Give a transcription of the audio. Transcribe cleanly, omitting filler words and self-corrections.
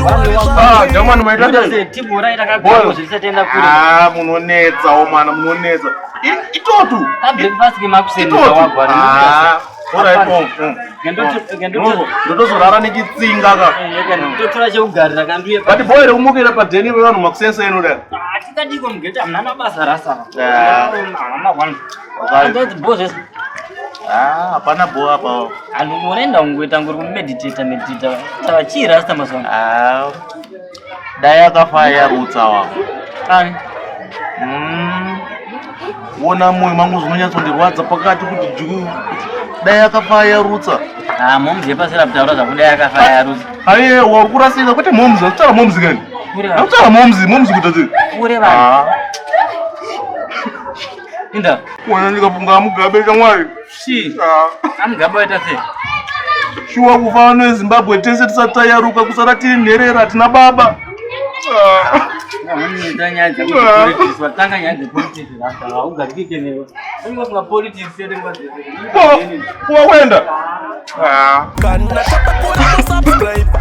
Ah, jamani maita sei? Tibora itakagara zvisatenda kure. Ah, munonetsa omana, munonetsa. Itotu. Ka breakfast ke makuseni Itotu. wagwana. Ah, alright, oh. Ndotozorara nechitsinga ka. Ndotora chekugarira kanduye. But boy rekumukira padheni pevanhu makuseni inoda. Atikadiko mugeta hamuna mabasa rasa. Ah. Hama one. Anzodzi bho zvese. Ah, hapana bho apa. Anhu unoenda kungoita nguri kumeditata meditata. Saka chii rasta mazuva ano? Ah. Dai akafa yarutsa wako. Ani? Wona moyo mangu zvinonyatsondirwadza pakati kuti juu. Dai akafa yarutsa. Ah, momz yepasera kutaura zvakuda yakafa yarutsa. Aye, uri kurasika kwete momz, akutaura momz kani. Kure vanhu. Akutaura momz, momz kuita sei? Kure vanhu. Ah. Inda. Wona ndikafunga amugabe shamwari. Chii? Ah. Amugabe waita sei? Shuwa kufa vano veZimbabwe tese tisati tayaruka kusara tiri nherera hatina baba. Ah. Unoita nyaya dzekupolitics, watanga nyaya dzepolitics rasta, haugarikike newe. Unenge usinga politics chete nguva dzese. Kuwa kuenda. Ah. Kana chapa kuri kusubscribe.